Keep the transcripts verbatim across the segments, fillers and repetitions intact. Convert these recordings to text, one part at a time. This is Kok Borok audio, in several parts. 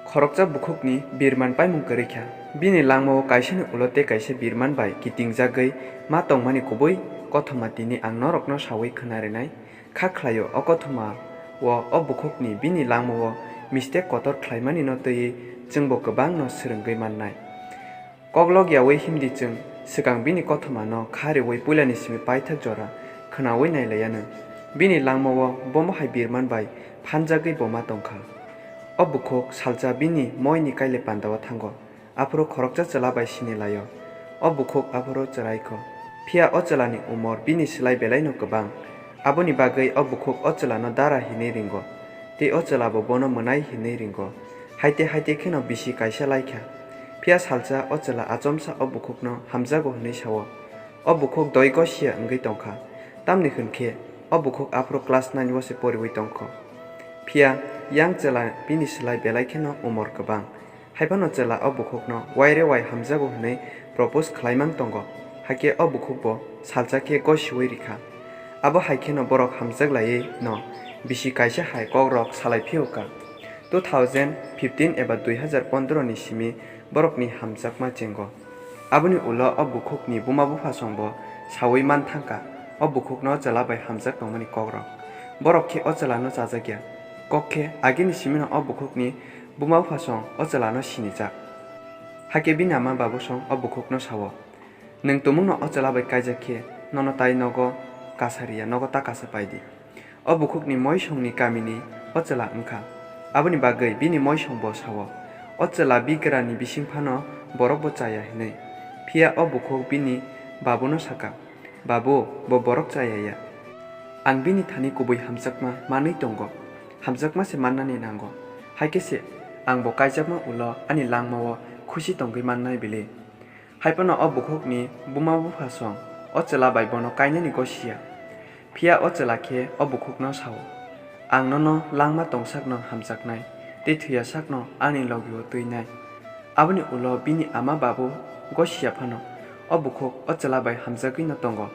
Khoroksa bukhukni birman paimung kwrwi kha. Bini langmao kaisani ulo tei kaisa birman bai kitingjagwi ma tongmani kubui kothoma tini ang norokno saui khwnarinai. Kha khlaio, o kothoma o, o bukhukni bini langmao mistake kotor khlaimanino twiwi chwngbo kwbangno swrwngwi mannai. Kok logyaui himdi chwng swkang bini kothomano kha riui puilani simi paithak jora khwnaui nailaianw. Bini langmao bomo hai birman bai phanjagwi bo ma tongkha. O bukhuk salsa bini moini kaile pandao thango. Aphuru khoroksa chwla bai sinilaio. O bukhuk aphuru chwraikho. Phiya o chwlani umor bini slai belaino kwbang. Aboni bagwi o bukhuk o chwlano dara hinwi ringo. Tei o chwlabo bono mwnai hinwi ringo. Haite haite kheno bisi kaisa laikha. Phiya salsa o chwla achomsa o bukhukno hamjago hwnwi sao. O bukhuk doi gosiya wngwi tongkha. Tamni hwnkhe o bukhuk aphuru class nine o se poriui tongkho. Phiya yang chwla bini slai belai kheno umor kwbang. Haiphano chwla o bukhukno waire wai hamjago hwnwi propose khlaimang tongo. Hakhe o bukhukbo salsa khe gosiui rikha. Abo hai kheno borok hamjak laiwi no bisi kaisa hai kokrok salai phiyokha. Two thousand fifteen eba dui hazar pondro ni simi borokni hamjakma chengo. Aboni ulo o bukhukni buma buphasongbo saui man thangkha, o bukhukno chwla bai hamjak tongmani kokrok. Borok khe o chwlano chajakya. Kok khe agini simino o bukhukni buma buphasong o chwlano sinijak. Hakhe bini ama babusong o bukhukno sao, "Nwng tumungno o chwla bai kaijak khe nono tai nogo kasa riya, nogo ta kasa pai di." O bukhukni moisongni kamini o chwla wngkha. Aboni bagwi bini moisongbo sao, "O chwla bigrani bising phano borokbo chaya," hwnwi. Phiya o bukhuk bini babuno saka, "Babu, bo borok chaya ya. Ang bini thani kubui hamjakma manwi tongo. Hamjakma se mannani nango. Hai khe se ang bo kaijakma ulo ani langmao khusi tongwi mannai bili." Haiphano o bukhukni buma buphasong o chwla bai bono kainani gosiya. Phiya o chwla khe o bukhukno sao, "Ang nono langma tongsakno hamjaknai, tei thwiya sakno ani logio twinai." Aboni ulo bini ama babu gosiya phano o bukhuk o chwla bai hamjagwino tongo.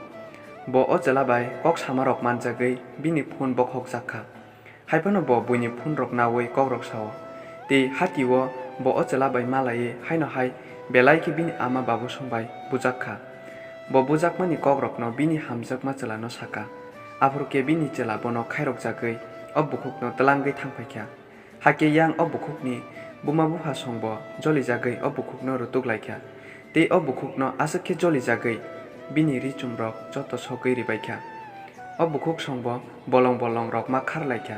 Bo o chwla bai kok samarok manjagwi bini phone bokhokjak kha. Haiphano bo buini phone rok naui kokrok sao. Tei hatio bo o chwla bai malaiwi haino hai belai khe bini ama babusong bai bujak kha. Bo bujakmani kokrokno bini hamjakma chwlano saka. Aphuru khe bini chwla bono khairokjagwi o bukhukno twlangwi thangphaikha. Hakhe yang o bukhukni buma buphasongbo jolijagwi o bukhukno rutuk laikha. Tei o bukhukno aswk khe jolijagwi bini ri chumrok joto sogwi ribaikha. O bukhuk songbo bolong bolong rok ma khar laikha.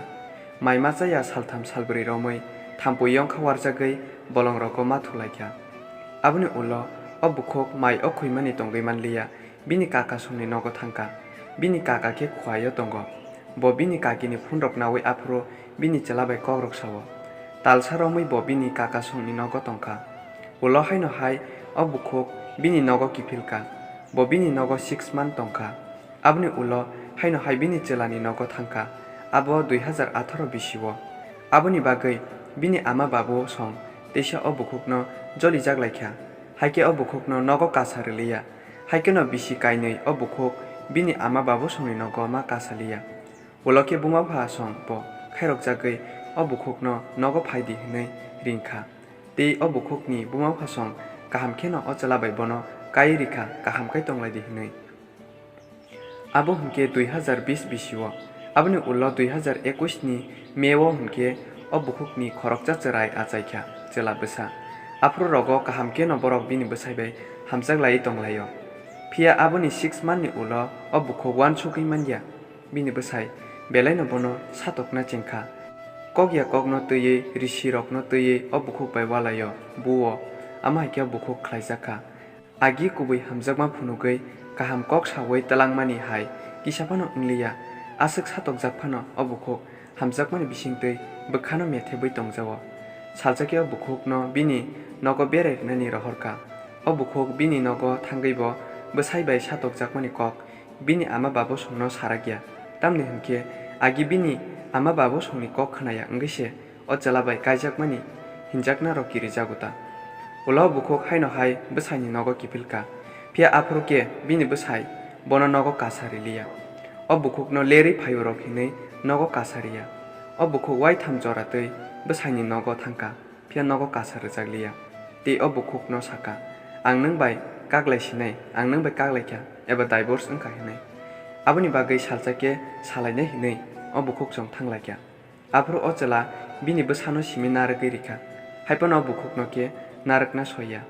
Mai ma chaya saltham salbrwi romwi thampui yongkha warjagwi bolong rogo ma thulaikha. Aboni ulo o bukhuk mai o khuimani tongwi manliya, bini kaka songni nogo thangkha. Bini kaka khe khuaio tongo. Bo bini kakini phone rok naui aphuru bini chwla bai kokrok sao. Talsa romwi bo bini kaka songni nogo tongkha. Ulo haino hai o bukhuk bini nogo kiphilkha. Bo bini nogo six month tongkha. Aboni ulo haino hai bini chwlani nogo thangkha, abo dui hazar atharo bisio. Aboni bagwi bini ama babu song teisa o bukhukno jolijak laikha, hai khe o bukhukno nogo kasa rwliya. Hai kheno bisi kainwi o bukhuk bini ama babu songni nogo ma kasa liya. Ulo khe buma bupha song bo khairokjagwi o bukhukno nogo phai di hwnwi ring kha. Tei o bukhukni buma bupha song kaham kheno o chwla bai bono kaiwi rikha, kaham khe tong lai di hwnwi. Abo hwnkhe dui hazar bis bisio, aboni ulo dui hazar ekush ni May o hwnkhe o bukhukni khoroksa chwrai achaikha chwla bwsa. Aphuru rogo kaham kheno borok bini bwsai bai hamjak laiwi tong laio. Phiya aboni six month ni ulo o bukhuk uansukgwi manya. Bini bwsai belaino bono satokna chengkha. Kok ya kokno twiwi, risi rokno twiwi o bukhuk bai ualaio, buo, amo hai khe o bukhuk khlaijak kha. Agi kubui hamjakma phunugwi kaham kok saui twlangmani hai kisa phano wngliya, aswk satokjak phano o bukhuk hamjakmani bisingtwi bwkhano methebwi tongjao. Salsa khe o bukhukno bini nogo berai rwnani rohor kha. O bukhuk bini nogo thangwibo bwsai bai satokjakmani kok bini ama babu songno sarakya, tamni hwnkhe agi bini ama babu songni kok khnaya wngwi se o chwla bai kaijakmani hinjakna rok kirijago ta. Ulo bukhuk haino hai bwsaini nogo kiphilkha, phiya aphuru khe bini bwsai bono nogo kasa riliya. O bukhukno lerwi phaio rok hinwi nogo kasa riya. O bukhuk uaitham jora twi bwsaini nogo thangkha. khe nogo kasa rwjakliya. Tei o bukhukno saka, "Ang nwng bai kaklai sinai, ang nwng bai kaklai kha, eba divorce wngkha," hinwi. Aboni bagwi salsa khe salainai hinwi o bukhuk chwng thanglaikha. Aphuru o chwla bini bwsano simi narwgwi rikha, haiphano o bukhukno khe narwkna soiya.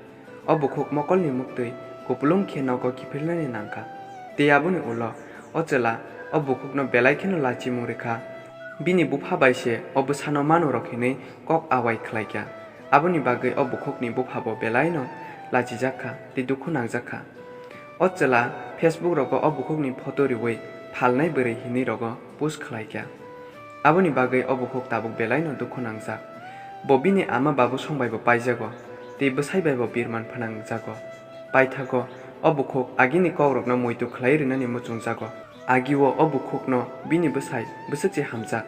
O bukhuk mokolni muktwi kupulung khe nogo kiphilnani nangkha. Tei aboni ulo o chwla o bukhukno belai kheno lachimung rikha. Bini bupha bai se o bwsano manwrok hinwi kok awai khlaikha. Aboni bagwi o bukhukni buphabo belaino lachijak kha tei dukhu nangjak kha. O chwla Facebook rogo o bukhukni photo riwi phalnai bwrwi hinwi rogo post khlaikha. Aboni bagwi o bukhuk tabuk belaino dukhu nangjak. Bo bini ama babu song baibo paijago, tei bwsai baibo birman phnangjago. Paithago, o bukhuk agini kokrokno muitu khlai rinani muchungjago. Agio o bukhukno bini bwsai bwswkchi hamjak,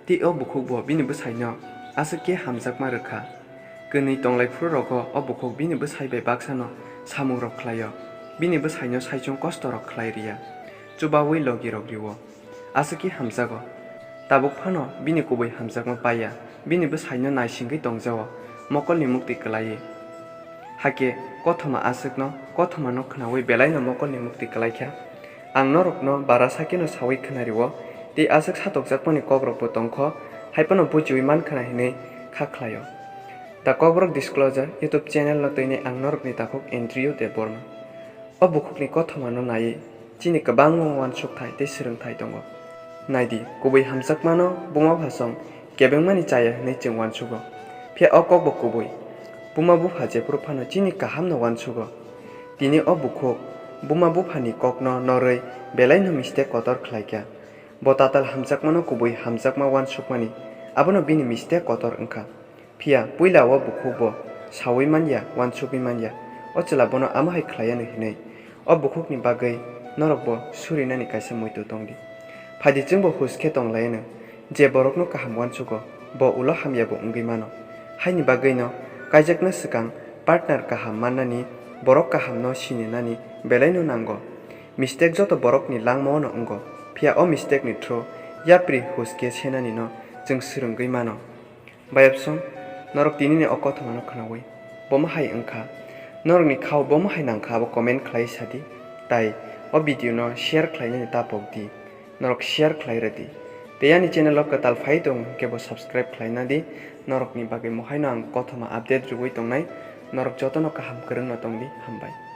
tei o bukhukbo bini bwsaino aswk khe hamjakma rwkha. Kwnwi tonglaiphururogo o bukhuk bini bwsai bai baksano samungrok khlaio, bini bwsaino saichung kostorok khlai riya, chubawi logirok rio. Aswk khe hamjago. Tabuk phano bini kubui hamjakma paiya, bini bwsaino naisingwi tongjao, mokolni mukti kwlaiwi. Hakhe kothoma aswkno kothomano khnaui belaino mokolni mukti kwlaikha. Ang norokno bara sakheno saui khnario, tei aswk satokjakmani kokrokbo tongkho, haiphano buchiui mankhna hinwi kha khlaio. The Kokborok Disclosure YouTube channel no twini ang norokni takhuk Andrew Debbarma. O bukhukni kothomano naiwi chini kwbangma uansukthai tei swrwngthai tongo. Naidi, kubui hamjakmano buma bupha song kebengmani chaya hwnwi chwng uansugo. Phiya o kokbo kubui. Buma bupha jephuru phano chini kahamno uansugo. Tini o bukhuk buma buphani kokno norwi belaino mistake kotor khlaikha. Bo tatal hamjakmano kubui hamjakma uansukmani, abono bini mistake kotor wngkha. Phiya puila o bukhuk bo saui manya, uansugwi manya, o chwla bono amo hai khlaiya no hinwi. O bukhukni bagwi norokbo surinani kaisa muitu tongdi. Phaidi chwngbo hus khe tonglaiyano, je borokno kaham uansugo, bo ulo hamyabo wngwi mano. Haini bagwino kaijakna swkang partner kaham mannani, borok kahamno sininani belaino nango. Mistake joto borokni langmao no wngo, phiya o mistake ni through yapri hus khe senani no chwng swrwngwi mano. Bayapson, norok tinini o kothomano khnaui bomo hai wngkha, norokni khao bomo hai nangkha, abo comment khlai sadi, tai o video no share khlainani ta pokdi, norok share khlai rwdi. Tei ani channel o kwtal phai tong hwnkhe bo subscribe khlaina di, norokni bagwi mohaino ang kothoma update rwui tongnai, norok jotono kaham kwrwngno tongdi, hambai.